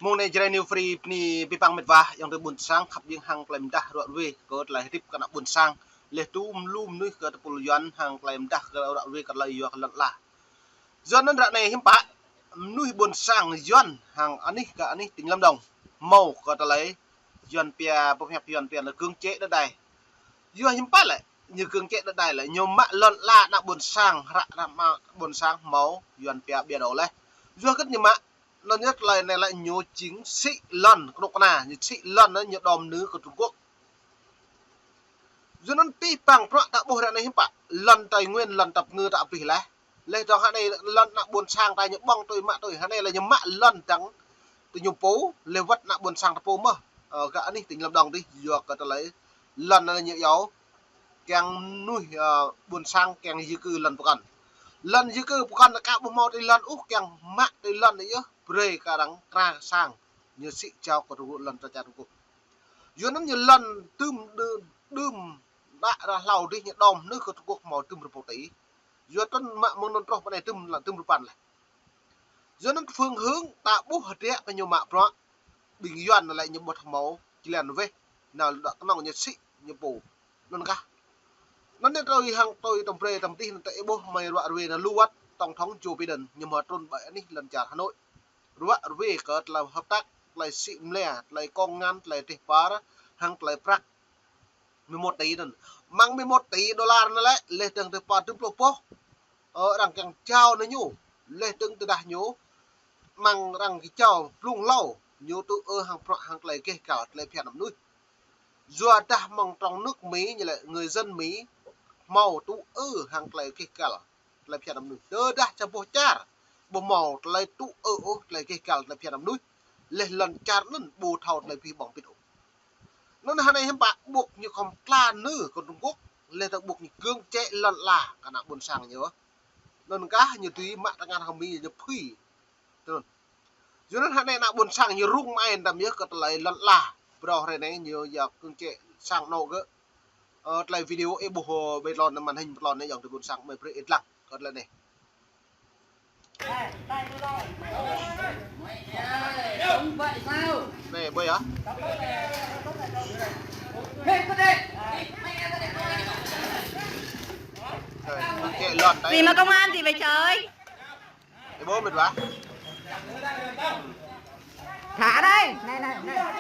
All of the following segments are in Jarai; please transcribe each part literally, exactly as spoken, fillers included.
Mông anai Jrai New Free bơni abih bang met wa, ayŏng adơi ƀuôn sang, khăp jing hăng tơlơi mơdah ruă ruê kơ tơlơi hơdip kơ ană ƀuôn sang. Laih dŭm lu mơnuih kơ tơpul Yuan hăng tơlơi mơdah kơ ruă ruê kơ tơlơi yua kơ lŏn ala. Yua anŭn ră anai hiư̆m pă mơnuih ƀuôn sang Yuan hăng anih kơ anih tỉnh Lâm Đồng hmâo kơ tơlơi Yuan pia, pơhiăp Yuan pia lĕ cưỡng chế đất đai. Yua hiư̆m pă lĕ ñu cưỡng chế đất đai lĕ? Ñu mă lŏn ala ană ƀuôn sang, hră ană ƀuôn sang hmâo Yuan pia bia đỏ laih. Yua hơget ñu mă? Anŭn yơh tơlơi anai lĕ ñu jing sĭ lŏn kơnuk kơna, ñu sĭ lŏn anŭn ñu đom nư kơ Trung Quốc. Yua anŭn abih bang bruă ta ƀuh ră anai hiư̆m pă, lŏn Tây Nguyên, lŏn Dap Kngư ta abih laih. Laih dơ̆ng hơnai lŏn ană ƀuôn sang ta ñu ƀơ̆ng tui mă tui, hơnai lĕ ñu mă lŏn dơ̆ng tơ ñu pô, laih wơ̆t ană ƀuôn sang ta pô mơ̆n. Ơ, gah anih tỉnh Lâm Đồng dih, yua kơ tơlơi lŏn anŭn ñu iâu kiăng mơnuih, ơ, ƀuôn sang kiăng di cư lŏn pơkŏn. Lŏn di cư pơkŏn ta aka ƀu hmâo tui lŏn ôh, kiăng mă tui lŏn anai yơh, brơi kơ arăng krah sang, ñu sĭ jao kơ Trung Quốc, lŏn čar Trung Quốc. Yua anŭn ñu lŏn tơm đưm, đưm đă ră hlâo dih ñu đom nư kơ Trung Quốc hmâo tơm rơbâo tỉ. Yua trŭn mă mơ̆ng anŭn truh pơ anai tơm lŏn tơm rơbăn laih. Yua anŭn phương hướng ta ƀuh hơdră kơ ñu mă bruă, ƀing Yuan lĕ ñu ƀu hmâo jơlan weh, nao lŏn đŏk kơnơ̆ng ñu sĭ ñu pô. Anŭn kah. Anŭn anai tui hăng tui tơm brơi tơm dih anŭn ta ƀuh mơ̆ng ruă ruê anŭn lu wơ̆t Tổng thống Joe Biden ñu hmâo trŭn ƀơi anih lŏn čar Hà Nội. Ruă ruê kơ tơlơi hợp tác, tơlơi sĭ mơlia, tơlơi kông ngăn, tơlơi dêh pơr, hăng tơlơi prăk mười một tỉ anŭn. Mơ̆ng mười một tỉ đô la anŭn lĕ, laih dơ̆ng dêh pơr tơm pluh boh. Ơ, arăng kiăng jao nư ñu, laih dơ̆ng tơdah ñu, mơ̆ng arăng kiăng jao blung hlâo, ñu tŭ ư hăng bruă hăng tơlơi gêh gal, tơlơi phiăn mơnuih. Yua dah mơ̆ng trong nước Mỹ ñu lĕ người dân Mỹ hmâo tŭ ư hăng tơlơi gêh gal, tơlơi phiăn mơnuih. Tơdah čar boh čar ƀu hmâo tơlơi tŭ ư ôh, tơlơi gêh gal, tơlơi phiăn mơnuih, laih lŏn čar anŭn ƀu thâo tơlơi abih bang pit ôh. Anŭn hơnai hiư̆m pă ƀuh ñu khŏm tla nư kơ Trung Quốc, laih dơ̆ng ƀuh ñu cưỡng chế lŏn ala kơ ană ƀuôn sang ñu. Anŭn kah ñu tui mă tơngan hăng Mi ñu phui. Tui anŭn. Yua anŭn hơnai ană ƀuôn sang ñu rŭng mơai tơm yơh kơ tơlơi lŏn ala. Phrâo hrơi anai ñu yua cưỡng chế sang anŏ gơ̆. Ơ, tơlơi video ih ƀuh, ơ, ƀơi tlôn màn hình ƀơi tlôn anai ayŏng adơi ƀuôn sang mơi brơi ih lăng kơ tơlơi anai. Anai, ƀơi ah. Rồi, kệ lŏn đấy. Gì mà công an gì vậy trời? Ih ƀuh met wa. Thả đây. Này, này, này.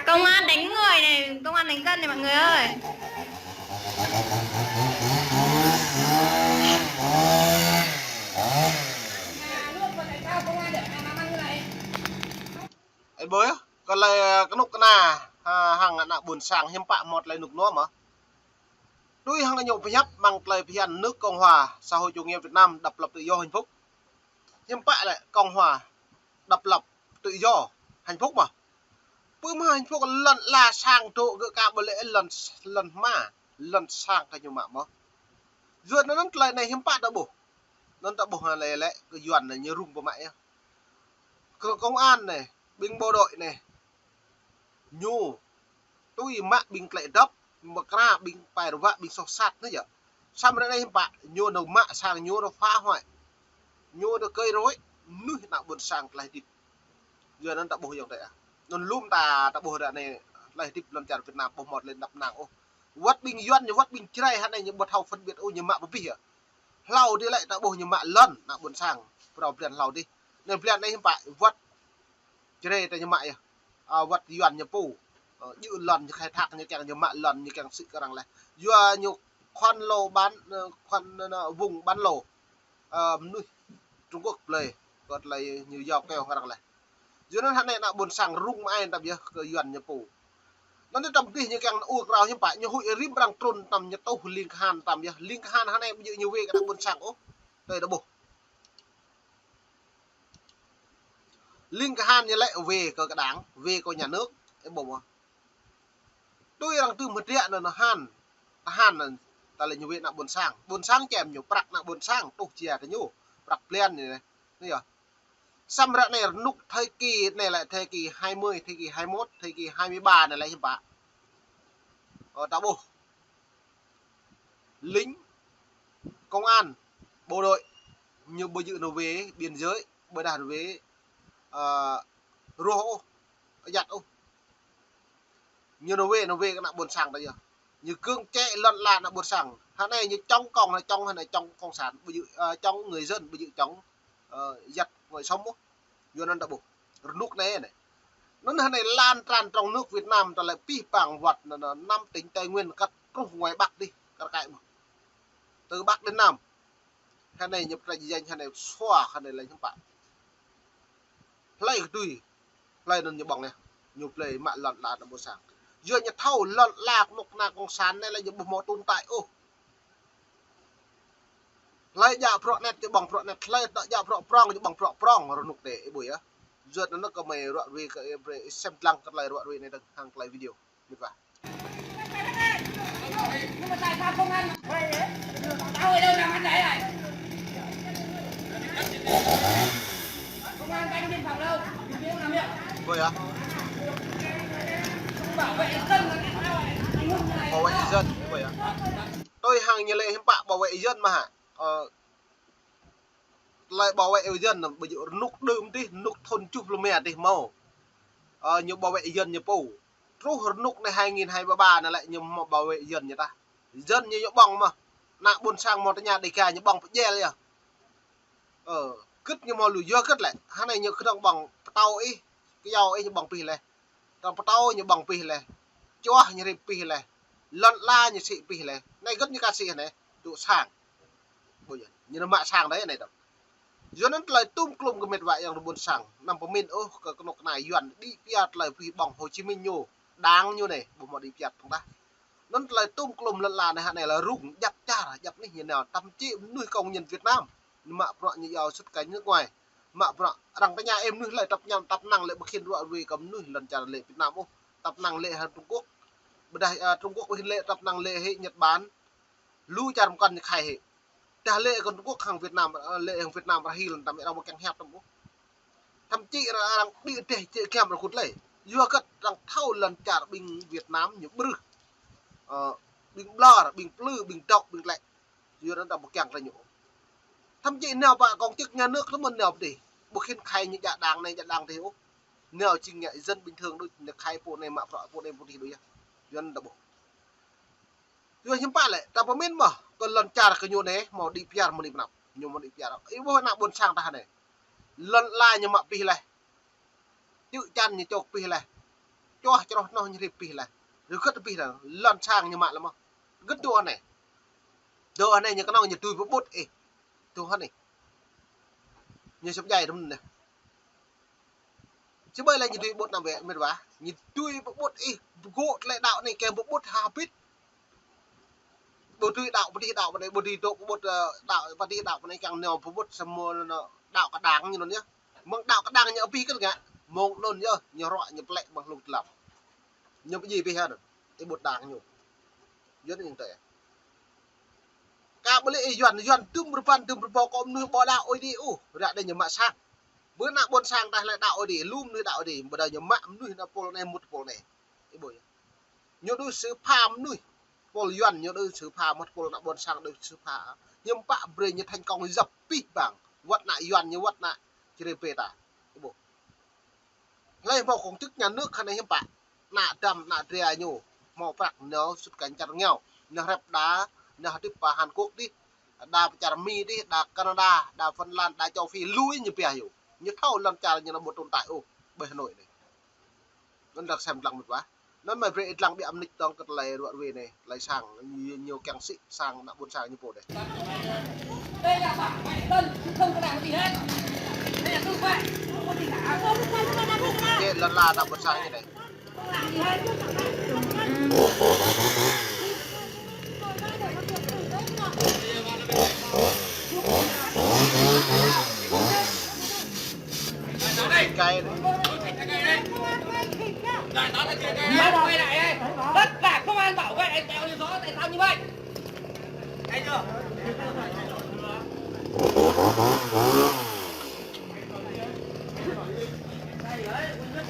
Công an đánh người này, công an đánh dân này mọi người ơi. Ih ƀuh yơh, kơ tơlơi, ơ, kơnuk kơna, ha, hăng ană ƀuôn sang hiư̆m pă hmâo tơlơi rơnŭk rơnua mơ̆n. Tui hăng ñu pơhiăp mơ̆ng tơlơi phiăn nước Cộng hòa Xã hội Chủ nghĩa Việt Nam độc lập tự do hạnh phúc. Hiư̆m pă lĕ Cộng hòa độc lập tự do hạnh phúc mơ̆n. Pơmă hạnh phúc lŏn ala sang dŏ gơ̆ aka ƀu lĕ lŏn, lŏn hmua, lŏn sang kơ ñu mă mơ̆n. Yua anŭn tơlơi anai hiư̆m pă ta ƀuh. Anŭn ta ƀuh anai lĕ, lĕ kơ Yuan anai ñu rŭng pơmă yơh. Kơ công an anai, ƀing bộ đội anai, ñu tui mă ƀing tơlơi dŏp, mơkra ƀing pai rơwă, ƀing soh sat anai yơh. Samơ̆ ră anai hiư̆m pă, ñu nao mă sang, ñu nao phá hoại, ñu nao kơi roi mơnuih ană ƀuôn sang tơlơi hơdip. Yua anŭn ta ƀuh ayŏng adơi ah. Anŭn lŏm ta, ta ƀuh ră anai tơlơi hơdip lŏn čar Việt Nam ƀu hmâo tơlơi djŏp hnang ôh. Wơ̆t ƀing Yuan ñu, wơ̆t ƀing Jrai hơnai ñu ƀu thâo phân biệt ôh, ñu mă abih yơh. Hlâo dih lĕ ta ƀuh ñu mă lŏn ană ƀuôn sang, phrâo blan hlâo dih. Anai blan anai hiư̆m pă, wơ̆t Jrai ta ñu mă yơh. Ơ, wơ̆t Yuan ñu pô. Ơ, djơ̆ lŏn ñu khai thác, ñu kiăng ñu mă lŏn, ñu kiăng sĭ kơ arăng laih. Yua ñu khoan lô bán, ơ, khoan, ơ, vùng bán lô. Ơ, mơnuih Trung Quốc blơi, kơ tơlơi ñu yua kơ arăng laih. Yua anŭn hơnai ană ƀuôn sang rŭng mơai tơm yơh kơ Yuan ñu pô. Anŭn tơm dih ñu kiăng ur krao hiư̆m pă, ñu huĭ rĭm arăng trŭn tơm ñu tuh ling kahan tơm yơh. Ling kahan hơnai ƀu djơ̆ ñu wê kơ ană ƀuôn sang ôh. Tơdah ƀuh. Ling kahan ñu lĕ wê kơ, kơ đảng, wê kơ nhà nước, ih ƀuh mơ̆n. Tui arăng tơm hơdră anŭn han, tơhan anŭn, ta lĕ ñu wê ană ƀuôn sang. Ƀuôn sang čem ñu, prăk ană ƀuôn sang, tuh jia kơ ñu, prăk blan anai. Anai yơh. Samơ̆ ră anai rơnŭk thời kỳ anai lĕ thời kỳ hai mươi, thời kỳ hai mốt, thời kỳ hai mươi ba anai lĕ hiư̆m pă. Ơ, ta ƀuh. Lính, công an, Bộ đội, ñu ƀu djơ̆ nao wai biên giới, ƀôdah nao wai, ơ, rŏh ôh, ayăt ôh. Ñu nao wai, nao wai kơ ană ƀôn sang ta yơh. Ñu cưỡng chế lŏn ala ană ƀôn sang. Hơnai ñu chống cộng, hơnai chống, hơnai chống cộng sản, ƀu djơ̆, ơ, chống người dân, ƀu djơ̆ chống, ơ, giặc ngoại xâm ôh. Yua anŭn ta ƀuh. Rơnŭk anai anai. Anŭn hơnai lan tràn trong nước Việt Nam, ta lĕ pih pang wơ̆t anŭn, anŭn năm tỉnh Tây Nguyên kăt truh ngoài Bắc dih, kar kaĭ mơ̆n. Từ Bắc đến Nam. Hơnai ñu pơtrĕč janh, hơnai sua, hơnai lĕ hiư̆m pă. Hlơi kơ tui, hlơi anŭn ñu ƀơ̆ng yơh. Ñu plơi mă lŏn ala ană ƀôn sang. Yua ñu thâo lŏn ala kơnuk kơna cộng sản anai lĕ ñu ƀu hmâo tồn tại ôh. Hlơi djă bruă anet ñu ƀơ̆ng bruă anet, hlơi djă bruă prŏng ñu ƀơ̆ng bruă prŏng, rơnŭk anai, ih ƀuh yơh. Yua anŭn kơmơi ruai kơ ih, brơi ih sem lăng kơ tơlơi ruai anai dơ̆ng hăng tơlơi video. Mĭt wa. Ih ƀuh yơh. Bảo vệ dân, ih ƀuh yơh. Tui hăng ñu lĕ hiư̆m pă bảo vệ dân mơ̆ hă. Ơ, tơlơi bảo vệ dân anŭn ƀu djơ̆ rơnŭk đưm dih, rơnŭk thŭn tơjuh pluh rơma dih hmâo. Ơ, ñu bảo vệ dân ñu pô. Truh rơnŭk anai hai nghìn hai mươi ba anai lĕ ñu hmâo bảo vệ dân ñu tah. Dân ñu, ñu ƀơ̆ng mơ̆n. Ană ƀôn sang hmâo tơña Dega ñu ƀơ̆ng pơdjel yơh. Ơ, gĭt ñu hmâo lu yua gĭt lĕ. Hơnai ñu kơnơ̆ng ƀơ̆ng pơtâo ih, kơyâo ih ñu ƀơ̆ng pih laih. Tơ̆ng pơtâo ñu ƀơ̆ng pih laih. Čuah ñu hrip pih laih. Lŏn ala ñu sĭ pih laih. Anai gĭt ñu ka sĭ hơnai. Dŏ sang. Ƀuh yơh. Ñu nao mă sang đơi anai dơ̆ng. Yua anŭn tơlơi tum klum kơ mĕt wa ayŏng adơi ƀôn sang. Anăm pơmĭn ôh kơ kơnuk kơna Yuan đĭ pioh tơlơi pih ƀơ̆ng Hồ Chí Minh ñu. Đảng ñu anai. Ƀu hmâo đĭ pioh tơ̆ng tah. Anŭn tơlơi tum klum lŏn ala anai hă anai lĕ rŭng djăp čar djăp anih ñu nao. Thậm chí mơnuih công nhân Việt Nam. Ñu mă bruă ñu iâu xuất cảnh nước ngoài. Mă bruă arăng tơña ih mơnuih hlơi tăp ñam tăp năng lĕ ƀu khĭn ruai kơ mơnuih lŏn čar lĕ Việt Nam ôh. Tăp năng lĕ hăng Trung Quốc. Ƀôdah, ơ, Trung Quốc ƀu khĭn lĕ tăp năng lĕ hĭ Nhật Bản. Lu čar mơkăn ñu khai hĭ. Tơdah lĕ kơ Trung Quốc hăng Việt Nam, ơ, lĕ hăng Việt Nam rơhil tăm arăng ƀu kiăng hiăp tăm ôh. Thậm chí arăng, arăng đĭ teh čĕ kiăm arăng kŭt lĕ. Yua kơ arăng thâo lŏn čar ƀing Việt Nam ñu ƀrưh. Ơ, ƀing ƀlŏr, ƀing plư, ƀing dŏ, ƀing tlĕ. Yua anŭn ta ƀu kiăng tơlơi ñu. Thậm chí nao pơ công chức nhà nước tơ mơ̆n nao pơ dih. Ƀu khĭn khai ñu djă đảng anai djă đảng dih ôh. Nao jing ngă dân bình thường đôč, nao khai pô anai mă bruă pô anai pô dih đôč yơh. Yua anŭn ta ƀuh. Yua hiư̆m pă lĕ, ta pơmĭn mơ̆n, kơ lŏn čar kơ ñu anai, hmâo đĭ pioh mơ̆n đĭ pơnăp. Ñu hmâo đĭ pioh. Ih ƀuh ană ƀôn sang ta anai. Lŏn ala ñu mă pih laih. Čư̆ čan ñu čŏk pih laih. Čuah čroh noh ñu hrip pih laih. Rơgĕt pih laih. Lŏn sang ñu mă laih mơ̆n. Gĭt dŏ anai. Dŏ anai ñu kơnơ̆ng ñu tui pơƀut ih. Dŏ anai. Ñu sŏp djai tơ̆m anai. Či ƀai lĕ ñu tui pơƀut anăm wĕ, mĕt wa. Ñu tui pơƀut ih, pơgŏ tơlơi đaŏ anai kiăng pơƀut hơbĭt. Ƀu tui đaŏ, pơtih đaŏ pơ anai, ƀu tui dŏ pơƀut, ơ, đaŏ, pơtih đaŏ pơ anai kiăng nao pơƀut samơ̆ nao đaŏ kơ đảng ñu anŭn yơh. Mơ̆ng đaŏ kơ đảng ñu abih kơ ngă. Mơ̆ng anŭn yơh, ñu ruă, ñu plĕ ƀơ̆ng hlung tlam. Ñu pơjing abih hă anŭn. Ih ƀut đảng ñu. Yuan ing tơi. Ka ƀu lĕ ih Yuan, Yuan tŭm rơbăn, tŭm rơbâo kơ mơnuih ƀu đaŏ Ơi Adai ôh. Ră anai ñu mă sang. Ƀơi ană ƀôn sang ta lĕ đaŏ Ơi Adai, lŏm mơnuih đaŏ Ơi Adai, ƀôdah ñu mă mơnuih ană pôl anai mŭt pôl anai. Ih ƀuh yơh. Ñu đuaĭ sơpha mơnuih. Pôl Yuan ñu đuaĭ sơpha, mŭt pôl ană ƀôn sang đuaĭ sơpha. Hiư̆m pă brơi ñu thành công djŏp pih pang. Wơ̆t ană Yuan ñu wơ̆t ană Čư̆ Rê pê ta. Ih ƀuh. Hlơi hmâo công chức nhà nước hơnai hiư̆m pă. Ană dăm, ană dra ñu. Hmâo prăk nao xuất cảnh čar rơngiao. Nao hrĕp đa, nao hơdip pơ Hàn Quốc dih. Đa pơ čar Mi dih, đa Canada, đa Phần Lan, đa châu Phi, lui ñu pioh yơh. Ñu thâo lŏn čar ñu anăm ƀu tồn tại ôh. Ƀơi Hà Nội anai. Anŭn arăng sem lăng mĕt wa. Anŭn mơi brơi ih lăng biă mơnĭt dơ̆ng kơ tơlơi ruă ruai anai, tơlơi sang, ñu, ñu kiăng sĭ sang ană ƀôn sang ñu pô anai. Đây là bảo vệ dân, chứ không có làm gì hết. Đây là tự vệ, không có gì cả. Či lŏn ala ană ƀôn sang ñu anai. Không làm gì hết. Cái này. Tất cả công an bảo vệ kéo lên gió tại sao như vậy? Thấy chưa?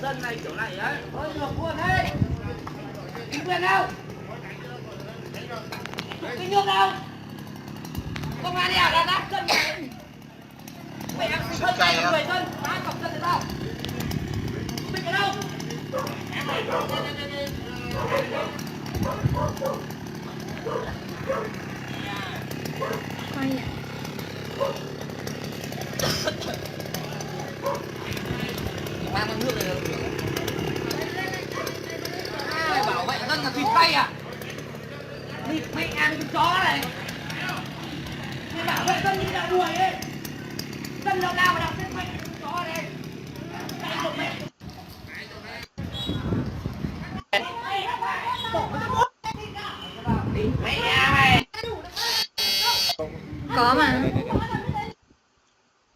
Dân này kiểu này ấy. Ôi, được luôn đấy. Chính quyền đâu? Chủ tịch nước đâu? Công an đi à, là đã dân. Mày ăn xịt cay hả? Mày dân, ba cọc dân tao. Mày cái đâu? Coi nhỉ. Công an nước này. Ai bảo vệ dân là thịt cay à? Thịt mẹ ăn con chó này. Mày bảo vệ dân như là đuổi ấy. Dân lao đao mà đạp chết mẹ con chó này. Cay của mẹ. Có mà.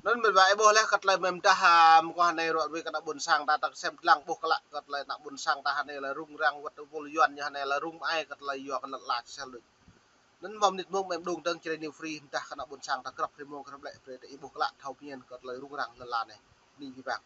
Anŭn mơ̆n ƀă ih ƀuh laih kơ tơlơi mơ̆ng tah, a, mơguah anai ruă ruai kơ ană ƀôn sang ta, ta kơsem lăng ƀuh klă kơ tơlơi ană ƀôn sang ta anai lĕ rŭng răng wơ̆t tơpul Yuan ñu anai lĕ rŭng mơai kơ tơlơi yua kơ lŏn ala sel đôč. Anŭn mơ̆ng mơnit mơ̆ng mơ̆ng mơđung dơ̆ng Jrai New Free mơdah kơ ană ƀôn sang ta grăp rĭm mông grăp lĕ brơi ta ih ƀuh klă thâo pơmĭn kơ tơlơi rŭng răng lŏn ala anai. Bơni abih bang.